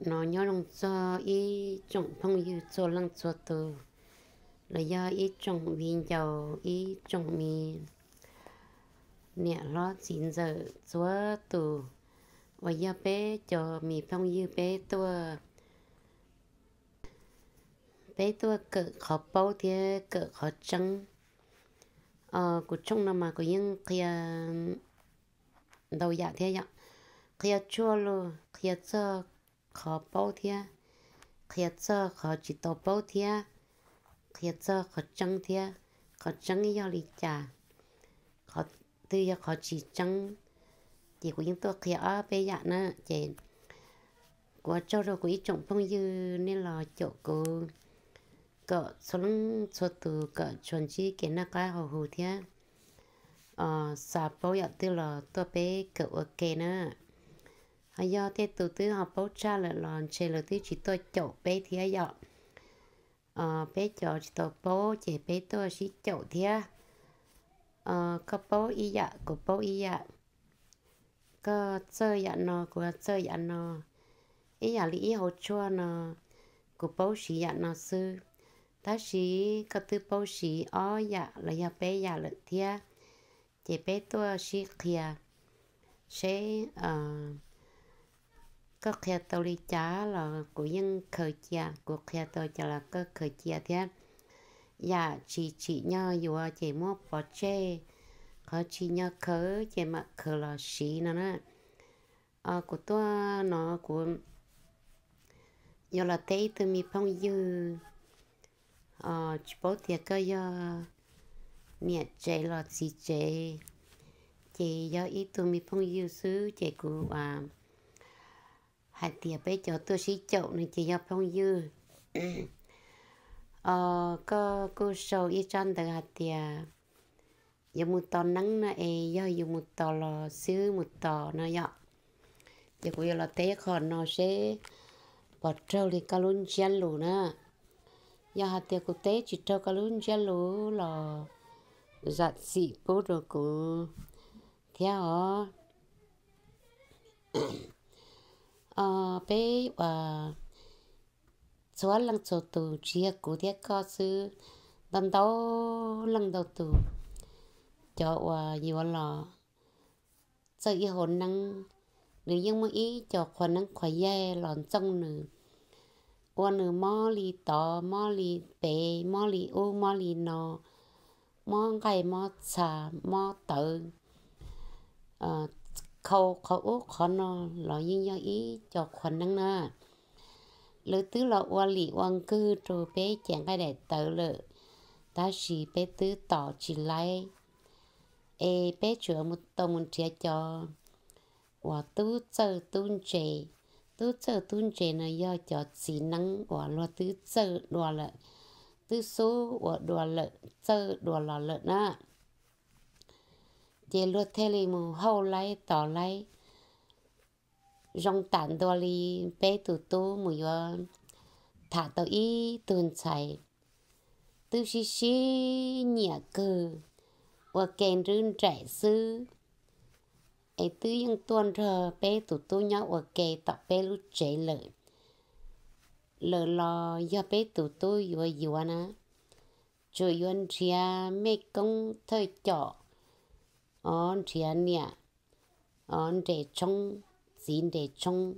No nyob zoo txog ib tsoom phooj ywg txhua leej txhua tus, los yog ib tsoom viv ncaus, ib tsoom me niam hlob txiv ntxawm txhua tus uas yog peb cov me phooj ywg peb tuaj, peb tuaj kawm qhov paub thiab kawm qhov tseeb. Kuv tshooj no mas kuv yeej qhia ntau yam thiab yom, qhia tshuaj lug, qhia txog qhov paub thiab, qhia txog qhov tsis tau paub thiab, qhia txog qhov tseeb thiab, qhov tseeb yog li cas, qhov twg yog qhov tsis tseeb. Ces kuv yeej tuaj qhia ob peb yam na. Ces kuv ua tsaug rau kuv ib tsoom phooj ywg nej los caum kuv kom txhua leej txhua tus kom tsuas ntsib kev noj qab haus huv thiab xav paub yam twg los tuaj peb kawm ua ke na. Ho yog tej tus twb ho paub tshaj lawm los ntshe lawv twb tsis tuaj caum peb thiab yom. Peb cov tsis tau paub ces peb tuaj sib caum thiab. Koj paub ib yam kuv paub ib yam, koj txawj yam no kuv txawj yam no. Ib yam li ib hauv tshuaj no kuv paub siv yam no xwb, tab sis koj twb paub siv ob yam los yog peb yam lawm thiab. Ces peb tuaj sib qhia seb koj qhia tau li cas los kuv yeej khaws cia, kuv qhia tau cas los koj khaws cia thiab. Yam tsis tsim nyog yuav ces muab pov tseg, qhov tsim nyog khaws ces mam khaws los siv no na. Kuv tuaj no kuv yuav los teb ib tug me phooj ywg, tsis paub tias koj yog niam tsev los txiv tsev, ces yog ib tug me phooj ywg xwb ces kuv hais tias peb cov tuaj sib caum no ces yog phooj ywg. Koj kuj sau ib tsab ntawv hais tias yuav mus tos neeb no es yog yus mus tos los xib hwb mus tos no yom. Ces kuv yuav los teb qhov no seb puas raug li koj lub ntsiab lus na. Yog hais tias kuv teb tsis raug koj lub ntsiab lus los zam txim pub rau kuv thiab os. Peb uas txhua leej txhua tus tsis yog kuv thiab koj xwb, ntau ntau leej ntau tus, cov uas yuav los txawj ib hauv neeb, nws yeej muaj ib co qhua neeb qhua yaig los ntxooj nws, ua nws mob li tod mob li pem, mob li ub mob li no, mob nqaij mob txha, mob tawv, khau qhov ub qhov no los yeej yog ib co qhua neeb na. Lawv twb los ua lim ua nkwg rau peb ces nqaij daim tawv lawm, tab sis peb twb tos tsis laib. Es peb tsuas tau mus nrhiav cov uas tub txawj tub ntse. Tub txawj tub ntse no yog cov txiv neeb uas luag twb txawj dua lawm, twb xub ua dua lawm, txawj dua los lawm na. Ces luag thiaj li mus hauj laib tos laib. Zoo tam ntua li peb tus tub mus yuav tham tau ib tug ntxhais twb sib sib nyiam kawg, ua ke nrub nraim xwb, es twb yeej tuaj nrog peb tus tub nyob ua ke tom peb lub tsev lawm. Lawm los yog peb tus tub yuav yuav na, tsuas yuav nrhiav mej koob thawj com, o, nrhiav niam, o, nres tshoob, txiv nres tshoob,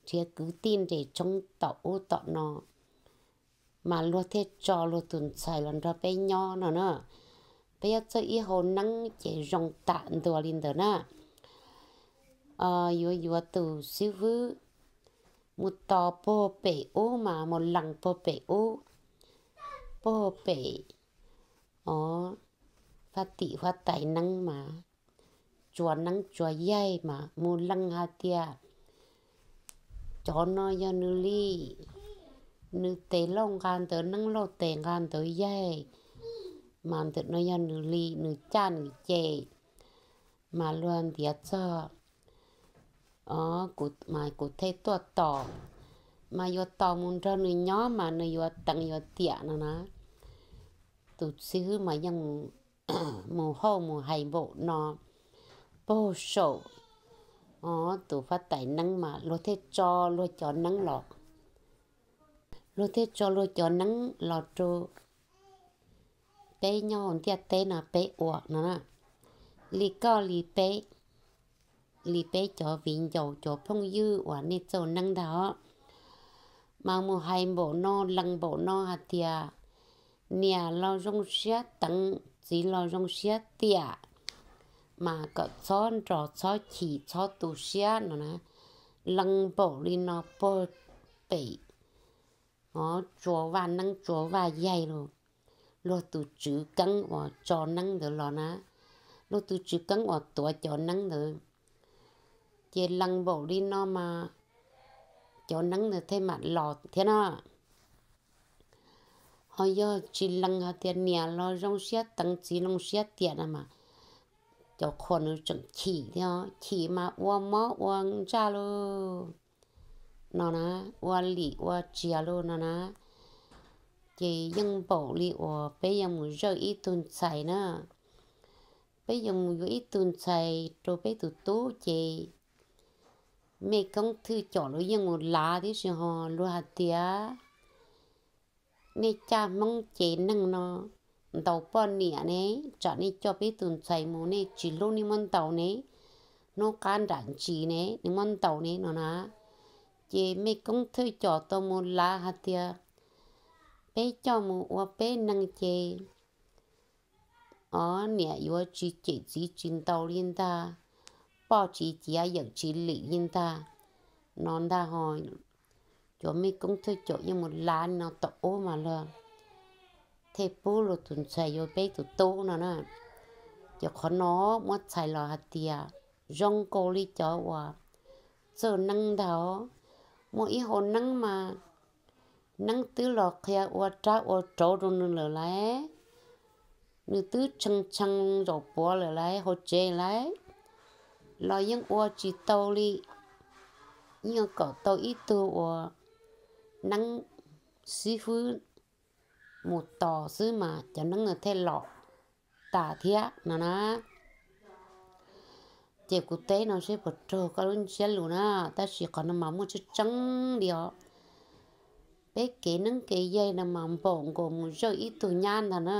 nrhiav kwv tij nres tshoob tom ub tom no, mas luag thiaj tso luag tus ntxhais los nrog peb nyob no na. Peb yuav txawj ib hauv neeb ces zoo tam ntua li ntawd na. Yuav yuav tus xib hwb, mus tos puag pem ub mas mus lees puag pem ub, puag pem, o, faj tim huab tais neeb mas tsuas neeb tsuas yaig mas mus lees hais tias cov no yog nws li, nws tes lauj nqa ntawd neeb, lauj tes nqa ntawd yaig, mas ntawm no yog nws li, nws caj nws ces, mas luag ntiav txog, o, kuv, mas kuv thiaj tuaj tos, mas yuav tos mus nrog nws nyob mas nws yuav teev yuav tiam no na. Tus xib hwb mas yeej mus hauj mus hais npaum no puag saum Ov, tus fab tais neeb mas luag thiaj tso luag cov neeb los, luag thiaj tso luag cov neeb los rau peb nyob hauv ntiaj teb no peb ua no na. Li koj li peb, li peb cov viv ncaus cov phooj ywg uas nej txawj neeb ntag os, mas mus hais npaum no lees npaum no hais tias niam los zoo siab teev, txiv los zoo siab tiam, mas kom txhob nrog txhob chim txhob tu siab no na. Lees npaum li no puag pem, ov, tsuas vaj neeb tsuas vaj yaig los, luag tus tswv keeb uas tso neeb ntawd los na, luag tus tswv keeb uas tuav cov neeb ntawd, ces lees npaum li no mas cov neeb ntawd thiaj mam los thiab na. Ho yog tsis lees hais tias niam los zoo siab teev txiv zoo siab tiam no mas cov qhua nws tseem chim thiab, chim mas ua mob ua ntsaj lauj no na, ua lim ua tsias lauj no na. Ces yeej npaum li uas peb yuav mus zawj ib tug ntxhais na, peb yuav mus yuav ib tug ntxhais rau peb tus tub ces mej koob thwj com lawv yeej mus lav tib si ho luag hais tias nej caj Hmoob ces neeg no ntaus poj niam ne, tsam nej coj peb tus ntxhais mus nej tsis hlub nej muab ntaus ne, hnub qab nram ntsis ne nej muab ntaus ne no na. Ces mej koob thwj com tau mus lav hais tias peb coj mus ua peb neeg ces ov niam yuav tsis cem txiv tsis ntaus li ntag, poj tsis ciav yawm tsis lim li ntag no ntag ho. Cov mej koob thwj com yeej mus lav no tom ub mas luag thiaj pub luag tus ntxhais yuav peb tus tub no na. Ces qhov no muab txhais los hais tias zoo nkaus li cov uas txawj neeb ntag os, muaj ib hau neeb mas neeb twb los qhia ua rab ua rauv rau nws lawm lauj, nws twb tshee tshee zaum puav lawm lauj, hauv tsev lauj, los yeej ua tsis tau li. Yeej kom tau ib tug uas neeb xib fwb mus tos xwb mas cov neeb ntawd thiaj los tas thiab no na. Ces kuv teb no seb puas raug koj lub ntsiab lus na, tab sis qhov no mas muaj tseeb tseeb li os. Peb kev neeb kev yaig no mas npaum nkaus mus zawj ib tug nyab ntag na.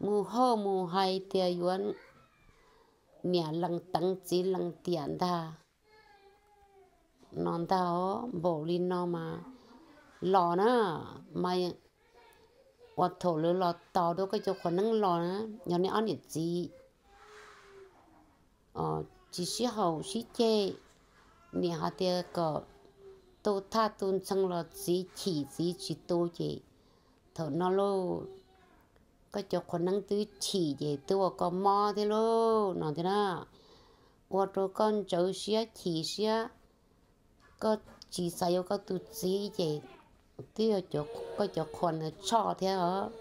Mus hauj mus hais tias yuav niam lees teev txiv lees tiam ntag no ntag os, npaum li no mas los na, mas ua thaum lawv los tos rau koj cov qhua neeb los na, yog nej ob niam txiv tsis sib haum sib ceg, niam hais tias kom tu thaj tu ntxhee los txiv chim txiv tsis tu ces thaum no lauj, koj cov qhua neeb twb chim ces twb ua koj mob thiab lauj no thiab na. Ua rau koj ntsawv siab chim siab, koj tsis xav yuav koj tus txiv ces twb yog koj cov qhua ntawd tshoj thiab os.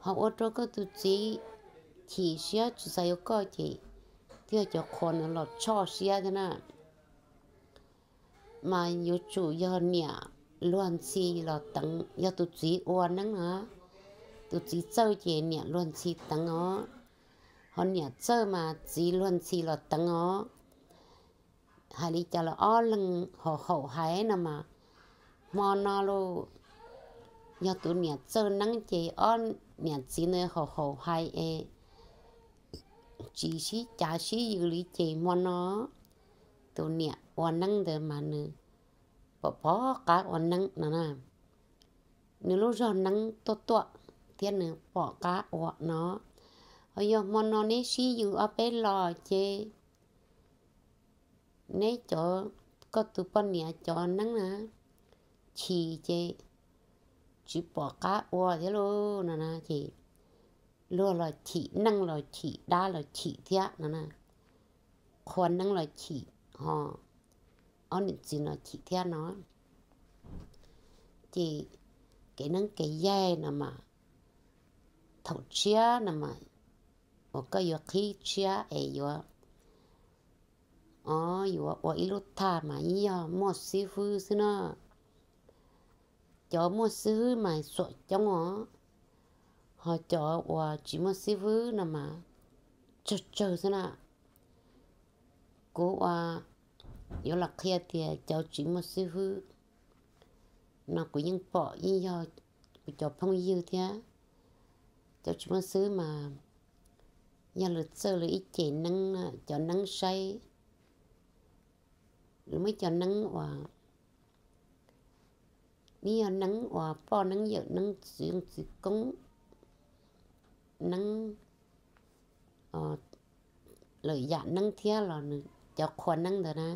Ho ua rau koj tus txiv chim siab tsis xav yuav koj ces twb yog cov qhua ntawd los tshoj siab thiab na. Mas yuav tsum yog niam luag ntxhi los teev, yog tus txiv ua neeb na, tus txiv txawj ces niam luag ntxhi teev os. Ho niam txawj mas txiv luag ntxhi los teev os. Hais li cas los ob leeg haum haum hais no mas hmo no lauj, yog tus niam txawj neeb ces ob niam txiv ntawd haum haum hais es tsis sib cav sib yws li ces hmo no tus niam ua neeb ntawd mas nws pom pom qab ua neeb no na. Nws lub zog neeb tuaj tuaj thiab nws pom qab ua no. Ho yog hmo no neb sib yws ob peb los ces neb cov, koj tus poj niam cov neeb na chim ces tsis pom qab ua thiab lauj no na. Ces luag los chim, neeg los chim, dab los chim thiab no na. Qhua neeb los chim, ho ob niam txiv no chim thiab no. Ces kev neeb kev yaig no mas thaum tshiab no mas uas koj yuav qhib tshiab es yuav, o, yuav ua ib lub thaj mas yeej yog muaj xib fwb xwb na. Cov muaj xib fwb mas xuam coob os, ho cov uas tsis muaj xib fwb no mas tsawg tsawg xwb na. Kuv ua yuav los qhia tias cov tsis muaj xib hwb no kuv yeej pom yeej yog kuv cov phooj ywg thiab. Cov tsis muaj xib hwb mas yog lawv txawj lawv ib ce neeb, cov neeb saib, lawv muaj ib co neeb uas nws yog neeb uas poj neeb yawm neeb txwv txwv koob neeb, lawm yam neeb thiab los nws cov qhua neeb ntawd na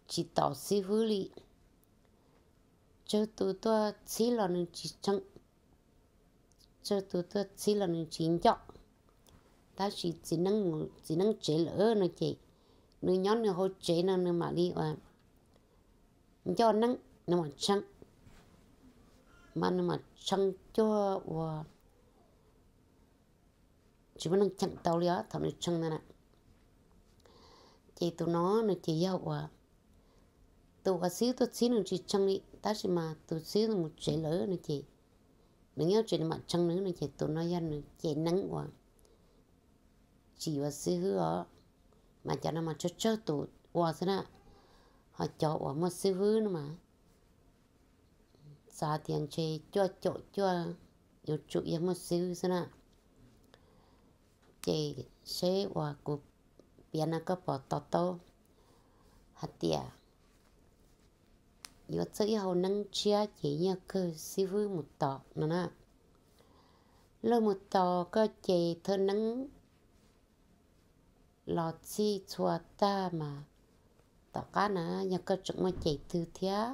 tsis tos xib hwb li. Tsawg tus tuaj txhib los nws tsis tshee, tsawg tus tuaj txhib los nws tsis ncoj. Tab sis txiv neeb tsev lawm no ces nws nyob nws hauv tsev no nws mam li ua ncoj neeb, nws mam tshee, mas nws mam tshee cuag ua tsis muaj neeg cheem tau li os thaum nws tshee ntawd na. Ces tus no nws ces yog uas tus uas xib hwb tuaj txhib nws tsis tshee li, tab sis mas tus xib hwb mus tsev lawm no ces nws nyob tsev nws mam tshee nws no ces tus no yog nws ce neeb uas tsis yuav xib hwb os. Mas cov no mas tsawg tsawg tus ua xwb na, ho cov uas muaj xib hwb no mas xav tias ntshe cuaj caum cuaj yuav tsum yog muaj xib hwb xwb na. Ces seb uas kuv piav no koj puas to taub hais tias yuav txawj ib hau neeb tshiab ces yeej kawg xib hwb mus tos no na. Luag mus tos koj ces thawj neeb los txhij txhua tag mas tom qab na yog koj tseem muaj ceg twg thiab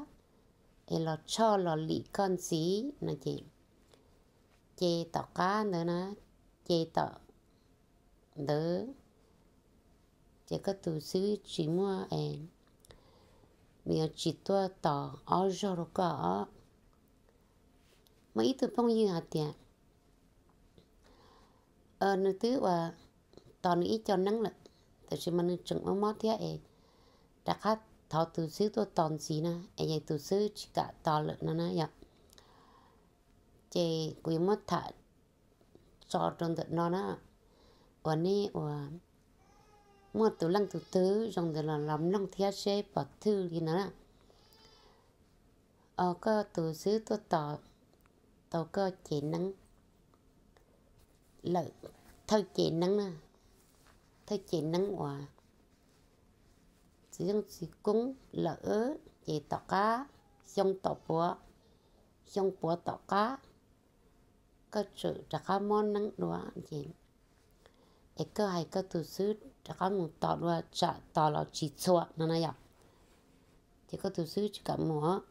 es los tshoj los lim koj ntxiv no ces, ces tom qab ntawd na, ces tom ntawd ces koj tus xib hwb tsis muaj, nws yuav tsis tuaj tos ob zaug rau koj os. Muaj ib tug phooj ywg hais tias nws twb ua tos nws ib co neeb lawm, tab sis mas nws tseem ua mob thiab es rov qab thov tus xib hwb tuaj tos ntxiv na es yog tus xib hwb tsis kam tos lawm no na yom. Ces kuv yuav muab tham tso rau ntawm no na, uas nej uas muaj tus leej tus twg zoo ntawd los los mloog thiab seb pom thwj li no na. Koj tus xib hwb tuaj tos tau koj ces neeb lawm, thawj ces neeb na, thawj ces neeb uas txiv yeej txiv koob lawm ces tom qab xyoo tom puav, xyoo puav tom qab koj tseem rov qab mob neeb dua ces, es koj hais koj tus xib hwb rov qab mus tos dua tsam tos los tsis txhua no na yom. Ces koj tus xib hwb tsis kam mus,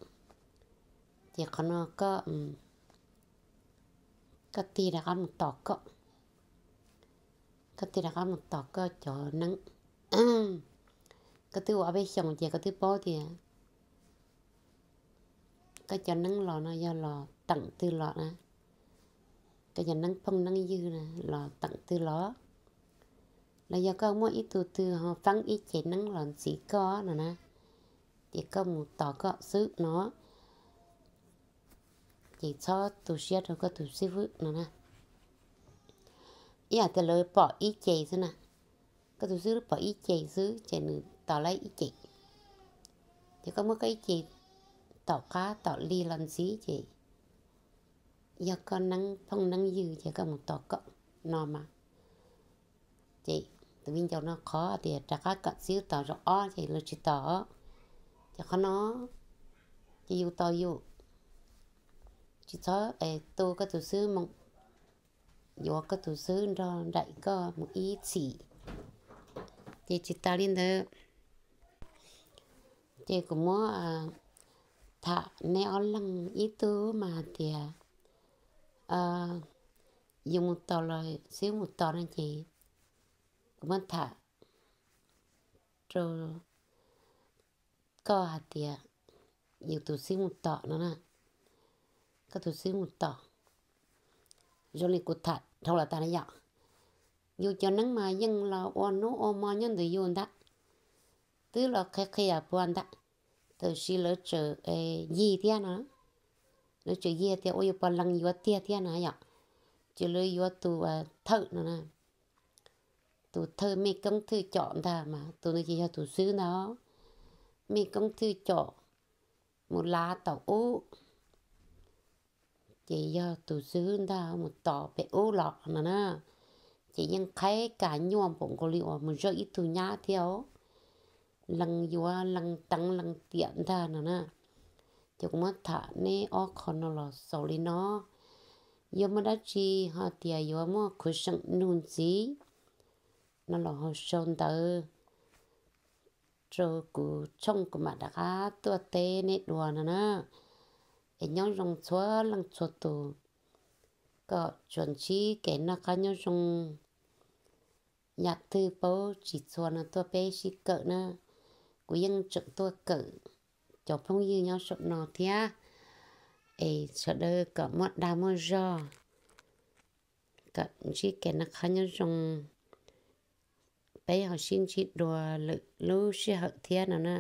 ces qhov no koj, koj tig rov qab mus tos koj, koj tig rov qab mus tos koj cov neeb. Koj twb ua ob peb xyoos ces koj twb paub tias koj cov neeb los no yog los teem twg los na, koj cov neeb phooj neeb ywg na los teem twg los, los yog koj muaj ib tug twg ho faab ib ce neeb los ntxiv koj no na, ces koj mus tos koj xwb no, ces txhob tu siab rau koj tus xib hwb no na. Ib yam tias lawv pom ib ce xwb na, koj tus xib hwb pom ib ce xwb ces nws tos lawm ib ce, ces koj muab koj ib ce tom qab tom li los ntxiv ces yog koj neeb phooj neeb ywg ces koj mus tos koj no mas. Ces tus viv ncaus no qhov tias rov qab kom xib hwb tos zaum ob ces lawv tsis tos, ces qhov no ces yus tos yus, tsis txhob tu koj tus xib hwb moo, yuav koj tus xib hwb nrog nraim koj mus ib txhis. Ces tsis tas li ntawd, ces kuv muab tham nej ob leeg, ib tug mas hais tias yus mus tos los xib hwb mus tos no ces kuv muab tham rau koj hais tias yus tus xib hwb mus tos no na, koj tus xib hwb mus tos zoo li kuv tham dhau los tas na yom. Yus cov neeb mas yeej los ua hnub ua hmo nyob ntawm yus ntag, twb los qhia qhia puag ntag, tab sis lawv tseem yig thiab no, lawv tseem yig tias ua yus pog lees yuav tiag thiab na yom, ces lawv yuav tus thawj no na, tus thawj mej koob thwj com ntag mas tus no ces yog tus xwb ntag. Mej koob thwj com mus lav tau ub, ces yog tus xwb ntag mus tos pem ub los no na. Ces yeej qhaib kam nyuaj npaum nkaus li uas mus zoj ib tug nyab thiab, lees yuav lees teev lees tiam ntag no na. Ces kuv muab tham neb ob qho no los xaus li no. Yog muaj dab tsi ho tias yuav muaj khuv seem nug ntxiv no los ho sau ntawv rau kuv tshooj kuv mam rov qab tuaj teb neb dua no na. Es nyob zoo txhua leej txhua tus, kom tsuas ntsib kev noj qab nyob zoo. Yam twg paub tsis txhua no tuaj peb sib kawm na. Kuv yeej tseem tuaj kawm cov phooj ywg nyob saum no thiab. Es sawv daws kom muaj dag muaj zog, kom ntsib kev noj qab nyob zoo, peb ho sib ntsib dua lwm lub sij hawm thiab no na.